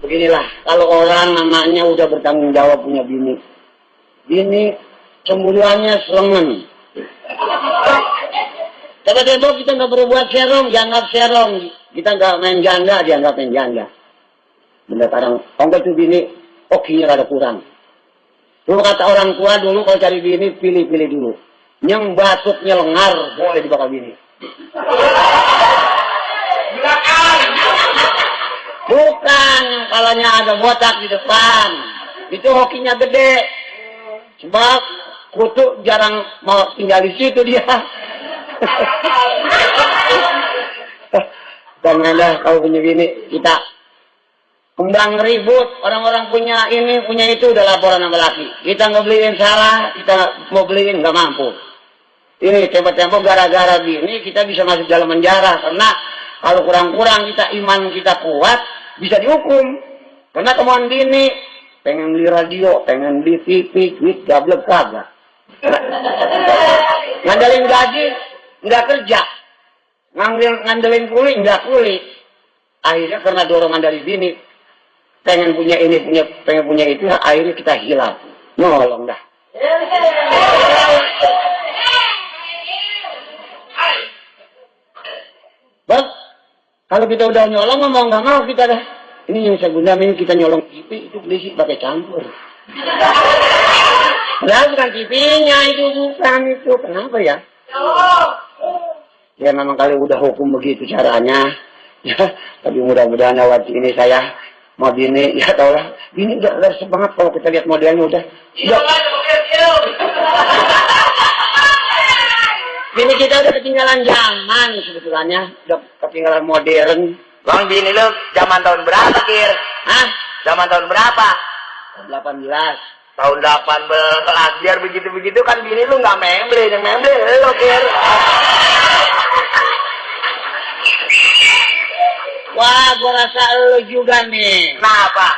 Beginilah, kalau orang namanya udah bertanggung jawab punya bini. Bini cemburuannya selengen. Tiba-tiba kita nggak perlu buat serong, dianggap serong. Kita nggak main janda, dianggap main janda. Bener kadang, kalau itu bini, okinya rada kurang. Dulu kata orang tua dulu kalau cari bini, pilih-pilih dulu. Yang batuknya lengar, boleh dibakar bini. Bukan, kalanya ada botak di depan. Itu hokinya gede. Sebab kutu jarang mau tinggal di situ dia. Dan ada kalau punya bini, kita kembang ribut. Orang-orang punya ini, punya itu, udah laporan sama laki. Kita nggak beliin salah, kita mau beliin nggak mampu. Ini tempo-tempo gara-gara bini, kita bisa masuk dalam penjara. Karena kalau kurang-kurang kita iman kita kuat, bisa dihukum. Karena kemauan bini, pengen beli radio, pengen beli TV, duit gablek kagak. Ngandalin gaji, nggak kerja. Ngandelin kuli, nggak kuli. Akhirnya karena dorongan dari bini, pengen punya ini, pengen punya itu, akhirnya kita hilang. Nolong dah. Bang, kalau kita udah nyolong, mau nggak mau kita dah. Ini yang saya gunakan, kita nyolong TV, itu beli pakai campur. Padahal bukan TV-nya, itu bukan itu. Kenapa ya? Ya memang kali udah hukum begitu caranya. Ya, tapi mudah-mudahan lewat ini saya mau bini, ya tau lah. Bini udah semangat kalau kita lihat modelnya udah. Bini kita udah ketinggalan zaman sebetulnya, udah ketinggalan modern. Bang, bini lu zaman tahun berapa, Kir? Hah? Zaman tahun berapa? 18. Tahun 18. Biar begitu-begitu kan bini lu nggak memble, yang memble lu, Kir. Wah, gua rasa lu juga nih. Kenapa?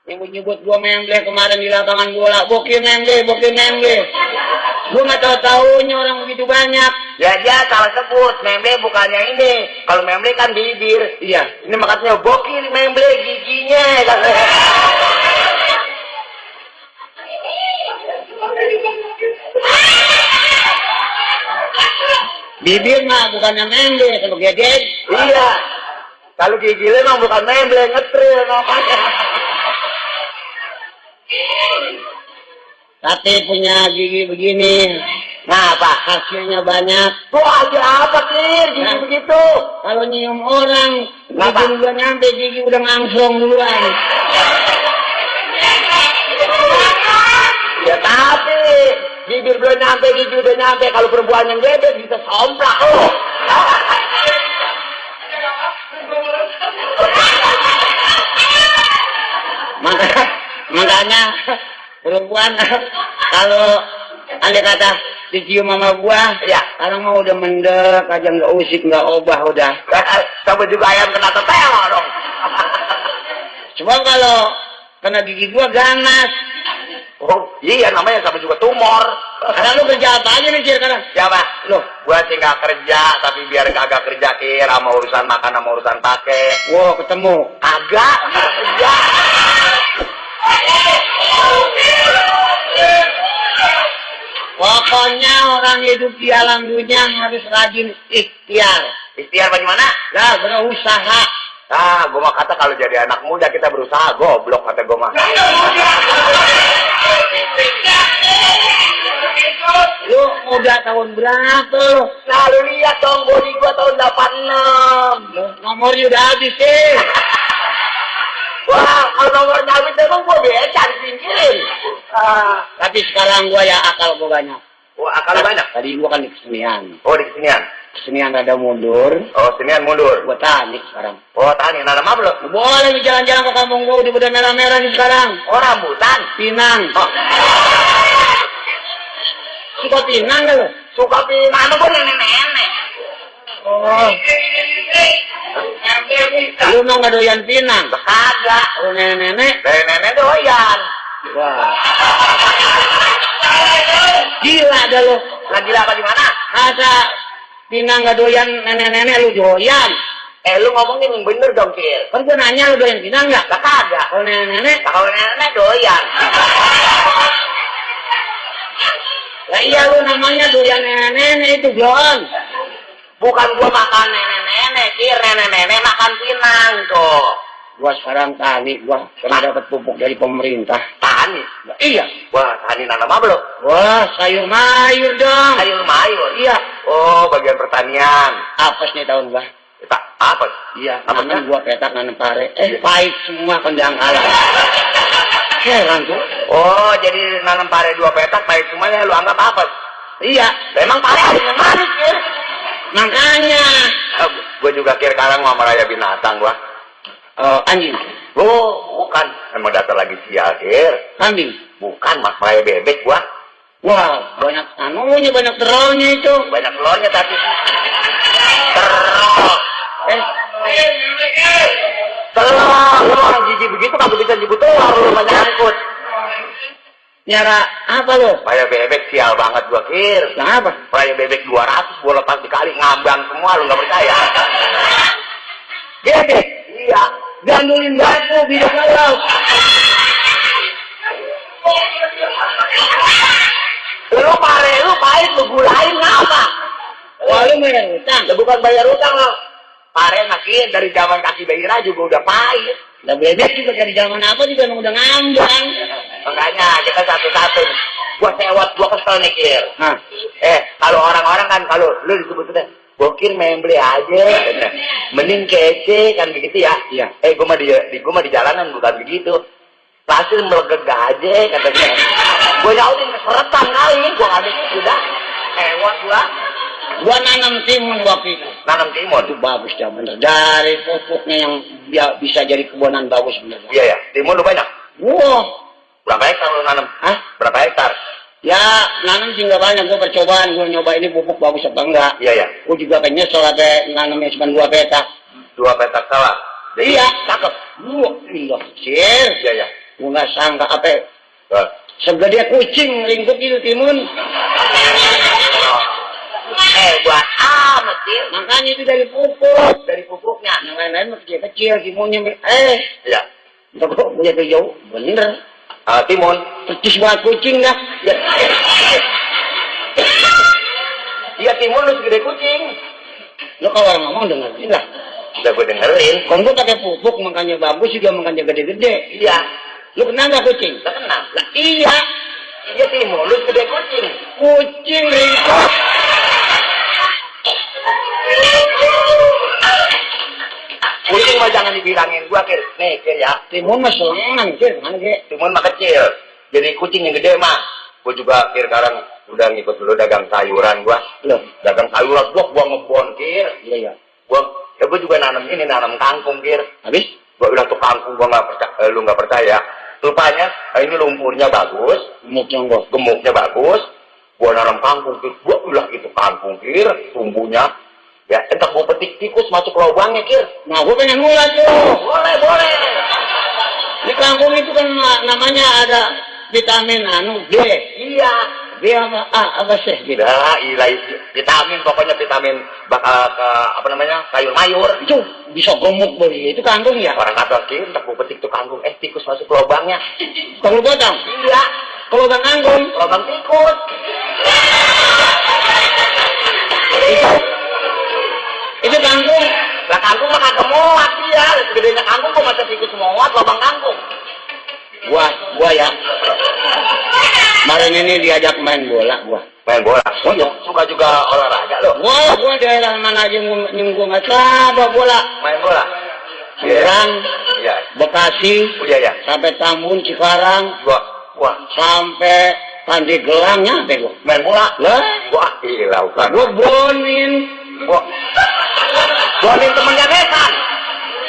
Yang menyebut gua memble kemarin di lapangan bola, bokir memble. Gua nggak tahu-tahunya orang begitu banyak. Ya dia salah sebut, memble bukannya ini. Kalau memble kan bibir. Iya. Ini makanya bokir memble giginya. Bibir mah bukannya memble, kalau gedek. Iya. Kalau gigi lu emang bukan memble, ngetril namanya. Tapi punya gigi begini. Nah, apa? Hasilnya banyak. Tuh aja apa, Kir? Gigi begitu. Kalau nyium orang, Kenapa? gigi udah nyampe, gigi udah ngangsong duluan. Ya tapi bibir belum nyampe, gigi udah nyampe. Kalau perempuan yang gede bisa somplak loh. Makanya perempuan kalau andai kata dicium sama gua, Ya. sekarang mah udah mendek aja, nggak usik, nggak obah udah. Sama juga ayam kena teteo dong. Sebab kalau kena gigi gua ganas. Oh iya, namanya sama juga tumor. Karena lu kerja apa aja nih sekarang? Siapa? Loh, gua sih nggak kerja, tapi biar kagak kerja, Kir, sama urusan makan, sama urusan pakai. Wow, ketemu. Kagak kerja. Pokoknya orang hidup di alam dunia harus rajin ikhtiar. Ikhtiar bagaimana? Lah, berusaha. Ah, gua mah kata kalau jadi anak muda kita berusaha, goblok kata gua mah. Lu udah tahun berapa lu? Nah, lu lihat dong body gua tahun 86. Nomornya udah habis sih. Wah, kalau nomornya habis emang gua beca disingkirin. Tapi sekarang gua ya akal gua banyak. Wah, akal banyak. Tadi gua kan di kesenian. Oh, di kesenian. Kesenian rada mundur. Oh, kesenian mundur. Gua tani sekarang. Oh, tani. Nah, apa belum? Boleh nih jalan-jalan ke kampung gua, udah merah-merah nih sekarang. Oh, rambutan. Pinang. Oh, Suka pinang gak lu? suka pinang. Gua nenek-nenek. Oh. Lu mau gak doyan pinang? Kagak. Oh, nenek-nenek. Nenek doyan. Wah. Gila dah lu. Lagi apa di mana? Masa pinang gak doyan, nenek-nenek lu doyan. Lu ngomongin yang bener dong, Kir. Kan gua nanya lu doyan pinang nggak? Lah kagak. Kalau nenek-nenek, Kalau nenek doyan. lah iya lu namanya doyan nenek-nenek itu Jon. Bukan gua makan nenek-nenek, Kir. Nenek-nenek makan pinang tuh. Gua sekarang tani, gua pernah dapat pupuk dari pemerintah. Tani. Nah, iya. Wah, tani nanam apa lo? Wah, sayur mayur dong. Sayur mayur. Iya. Oh, bagian pertanian. Apes nih tahun gua. Apa? Iya, Apesnya? nanam gua petak nanam pare. Pahit semua pendangkalan. Heran tuh. Oh, jadi nanam pare 2 petak, baik semuanya lu anggap apa? Iya. Memang pare harus yang manis, Kir. Makanya. Gua juga Kir sekarang mau meraya binatang gua. Anjing. Oh, bukan. Emang dasar lagi sial, Kir. Kambing. Bukan, mas meraya bebek gua. Wah, banyak anunya, banyak telurnya itu. Banyak telurnya tapi. Telur. Telur. Lu orang jijik begitu kagak bisa nyebut telur, lu banyak angkut. Nyara apa lo? Meraya bebek sial banget gua, Kir. Nah apa? Meraya bebek 200 gua lepas dikali ngambang semua, lu nggak percaya. Bebek. Iya. Gandulin batu, bisa kalau. Lu pare, lu pahit, lu gulain ngapa? Wah, lu bayar utang. Lu bukan bayar utang lo. Pare makin dari zaman kaki Beira juga udah pahit. Nah, bebek juga dari zaman apa juga emang udah ngambang. Makanya kita satu-satu. Gua sewot, gua kesel nih, Kir. Hah? Kalau orang-orang kan, kalau lu disebut-sebut, gua Kir membeli aja. Mending kece, kan begitu ya. Iya. Gua mah di jalanan bukan begitu. Pasti melegeg aja, katanya. Gua jauhin keseretan kali, gua nggak bisa, udah. Sewot gua. Gua nanam timun waktu itu. Nanam timun. Itu bagus ya bener. Dari pupuknya yang bisa jadi kebonan bagus bener. Iya ya, timun lu banyak. Wah. Berapa hektar lu nanam? Hah? Berapa hektar? Ya, nanam sih nggak banyak. Gua percobaan. Gua nyoba ini pupuk bagus apa enggak. Iya ya. Gua juga kayaknya sampai nanamnya cuma 2 petak. 2 petak salah. Jadi, Iya. cakep. Wah, indah kecil. Iya ya. Gua nggak sangka apa. Tuh. Segede kucing ringkuk itu timun. Buat amat, Kir. Makanya itu dari pupuk. Dari pupuknya. Yang lain-lain mah kecil-kecil timunnya. Iya. Untuk kok punya jauh. Bener. Timun. Percis banget kucing dah. Ya. Iya, timun lu segede kucing. Lo kalau orang ngomong dengerin lah. Udah gue dengerin. Kalau gue pakai pupuk makanya bagus juga makanya gede-gede. Iya. Lu kenal nggak kucing? Udah kenal. Lah iya. Iya, timun lu segede kucing. Kucing ringkuk. Kucing mah jangan dibilangin gua, Kir. Nih, Kir ya. Timun mah selengan, Kir. Mana, Kir? Timun mah kecil. Jadi kucing yang gede mah. Gua juga, Kir, sekarang udah ngikut dulu dagang sayuran gua. Loh. Dagang sayuran gua ngebon, Kir. Iya, iya. Gua juga nanam kangkung, Kir. Habis? Gua bilang tuh kangkung gua nggak percaya, lu nggak percaya. Rupanya ini lumpurnya bagus, gemuknya bagus. Gua nanam kangkung, Kir. Gua bilang itu kangkung, Kir, tumbuhnya. Ya, entah gua petik tikus masuk lubangnya, Kir. Nah, gue pengen mulai tuh. Boleh, boleh. Di kangkung itu kan namanya ada vitamin D. Iya. D apa A apa C gitu. Ilah, vitamin, pokoknya vitamin bakal ke apa namanya sayur mayur. Itu bisa gemuk begitu itu kangkung ya. Orang kata, Kir, entah gua petik tuh kangkung, tikus masuk lubangnya. Kalau potong. Iya. Kalau bang kangkung. Lubang tikus. Itu kangkung. Lah kangkung mah kagak muat dia. Gedenya kangkung kok masa tikus muat lubang kangkung. Gua ya. Kemarin ini diajak main bola gua. Main bola. Oh iya. Suka juga olahraga lo. Gua daerah mana aja yang gua nggak tahu bola. Main bola. Serang, Iya. Bekasi, Iya ya. sampai Tambun, Cikarang, Wah. sampai Pandeglang nyampe gua. Main bola. Lah, Wah, gila bukan. gua bonin. Wah. Bonin temennya Nesan.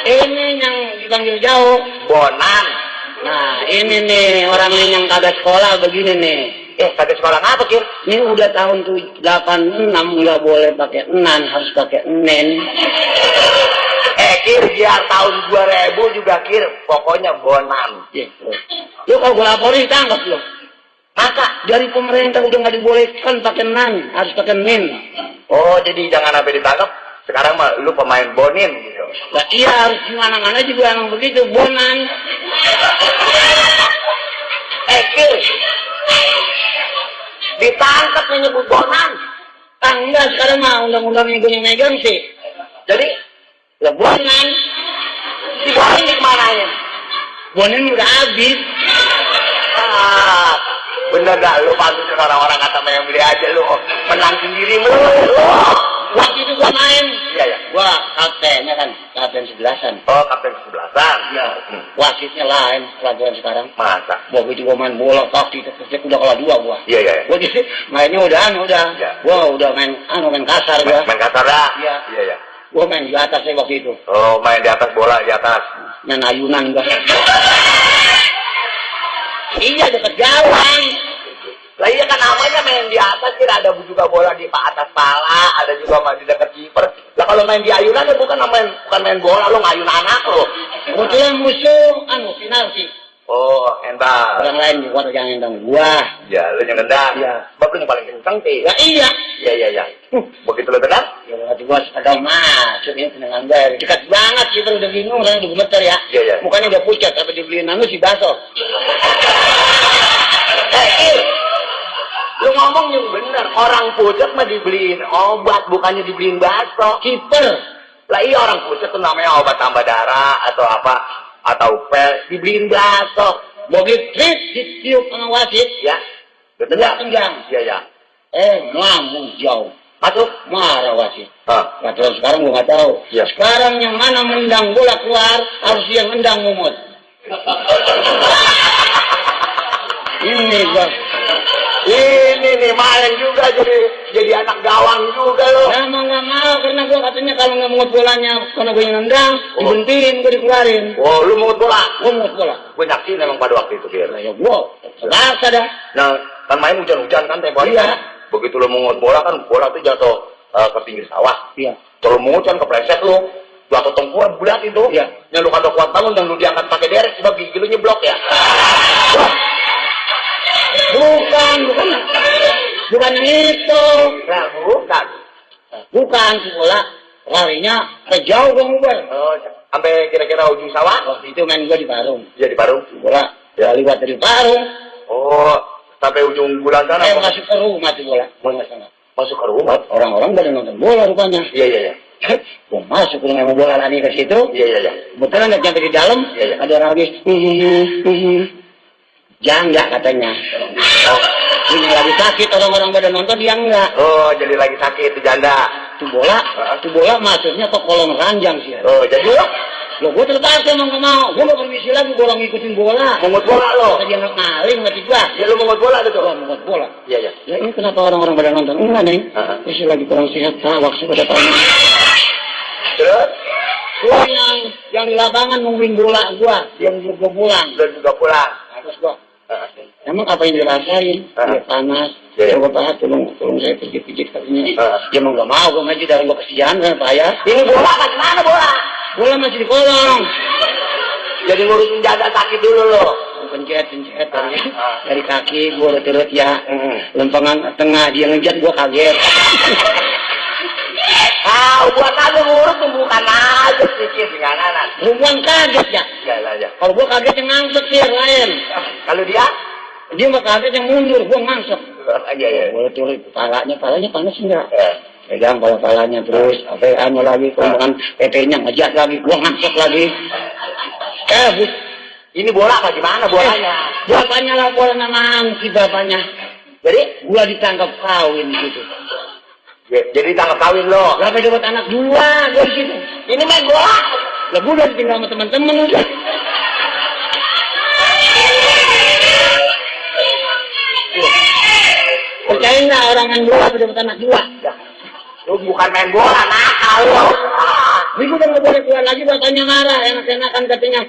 Ini yang dipanggil jauh. Bonan. Nah, ini nih orang yang kagak sekolah begini nih. Kagak sekolah ngapa, Kir? Ini udah tahun 86 nggak boleh pakai enan, harus pakai nen. Kir, biar tahun 2000 juga, Kir. Pokoknya bonan. Gitu. Lu kalau gua laporin ditangkap lu. Masa? Dari pemerintah udah nggak dibolehkan pakai nan, harus pakai nen. Oh, jadi jangan sampai ditangkap. Sekarang mah lu pemain bonin gitu. Nah, iya harus gimana-mana juga emang begitu, bonan. Kir. Ditangkap yang nyebut bonan. Ah, enggak, sekarang mah undang-undangnya gue yang megang sih. Jadi, Lah bonan. si bonan di mana ya? Bonan udah habis. Ah, bener dah lu pantusin orang-orang kata main beli aja lu. Menang sendiri lu. Waktu itu gua main. Iya ya. Gua kaptennya kan, kapten 11-an. Oh, kapten 11-an. Iya. Wasitnya lain pelajaran sekarang. Masa? Waktu itu gua main bola kaki, udah kalah 2 gua. Iya ya. Gua gitu mainnya udah. Iya. Gua udah main kasar gua. Main kasar dah. Iya. Iya ya. Gua main di atas saya waktu itu. Oh, main di atas bola di atas. Main ayunan gua. Iya, deket gawang. Lah iya kan namanya main di atas, kira ada juga bola di atas pala, ada juga main di dekat kiper. Lah kalau main di ayunan ya bukan main bola, lo ngayun anak lo. Kebetulan musuh final sih. Oh, entah. Orang lain juga yang nendang gua. Ya, lu yang nendang. Iya. Sebab lu yang paling kencang sih. Ya iya. Iya. Begitu lu nendang? Ya waktu gua ada masuk ini tendangan dari dekat banget sih, udah bingung kan, udah gemeter ya. Iya. Mukanya udah pucat, tapi dibeliin anu si baso. Lu ngomong yang bener, orang pucat mah dibeliin obat, bukannya dibeliin bakso. Kiper. Lah iya orang pucat tuh namanya obat tambah darah atau apa, atau pel, dibeliin bakso. Mobil trik ditiup sama wasit. Ya, betul ya? Tendang. Iya. Melambung jauh. Masuk? Marah wasit. Ah. Nah, terus sekarang gua nggak tahu. Ya. Sekarang yang mana mendang bola keluar, harus yang mendang mumut. Ini gua. Ini nih main juga jadi anak gawang juga lo. Saya mau nggak mau karena gua katanya kalau nggak mungut bolanya karena gua yang nendang, dibentiin, gua dikeluarin. Oh, lu mungut bola? Gua mungut bola. Gue nyaksiin emang pada waktu itu, Fir. Nah, ya gua terpaksa dah. Nah, kan main hujan-hujan kan tempo hari Iya. kan. Begitu lu mungut bola kan, bola tuh jatuh ke pinggir sawah. Iya. Kalau mungut kan kepleset lu. Jatuh tengkorak bulat itu. Iya. Ya lu kagak kuat bangun dan lu diangkat pakai derek sebab gigi lu nyeblok ya. Bukan itu. Nah, bukan. Bukan si bola. Larinya jauh dong gua. Oh, sampai kira-kira ujung sawah? Waktu itu main gua di Parung. Iya di Parung. Bola ya lewat dari Parung. Oh, sampai ujung bulan sana. Masuk ke rumah tuh bola. Masuk ke rumah. Orang-orang pada nonton bola rupanya. Iya. Gua masuk ke rumah bola lari ke situ. Iya. Kebetulan udah sampai di dalam. Iya. Ada orang lagi. Jangga katanya. Oh, ini lagi sakit, orang-orang pada nonton dia enggak. Oh, jadi lagi sakit tuh janda. Tuh bola masuknya ke kolong ranjang sih. Oh, jadi lo? Lo gue terpaksa mau nggak mau. Gue nggak permisi lagi, gue orang ngikutin bola. Mungut bola lo? Tadi yang maling mati gua. Ya lu mungut bola tuh? Gua mungut bola. Iya. Ya ini kenapa orang-orang pada nonton? Enggak nih. Terus lagi kurang sehat, waktu pada tahun. Terus? Gua yang di lapangan nungguin bola gua, yang gua pulang. Dan juga pulang. Terus gua. Emang apa yang dirasain? Dia panas. Ya. Coba Pak, tolong saya pijit-pijit katanya. Dia mau nggak mau, gua maju dari gua kesian kan Pak ya. Ini bola apa gimana bola? Bola masih di kolong. Jadi ngurusin jaga sakit dulu lo. Pencet dari kaki gua turut ya. Lempengan tengah dia ngejat gua kaget. Buat kaget ngurus tumbukan aja sedikit dengan anak. Bukan kaget ya. Ya. Kalau gua kaget yang ngangsep sih lain. Kalau dia mah kaget yang mundur, gua ngangsep. Iya. Boleh turun palanya panas enggak? Pegang palanya terus, lagi, kemudian PT-nya ngejat lagi, gua ngangsep lagi. Ini bola apa gimana bolanya? Bapaknya laporan sama si bapaknya. Jadi gua ditangkap kawin gitu. Jadi ditangkap kawin lo. Berapa dapat anak 2 gua di situ. Ini main bola. Lah gua udah tinggal sama teman-teman udah. Percaya nggak orang main bola dapat anak 2? Lu bukan main bola, nakal lo. Ini gua udah nggak boleh keluar lagi, bapaknya marah, enak-enakan katanya.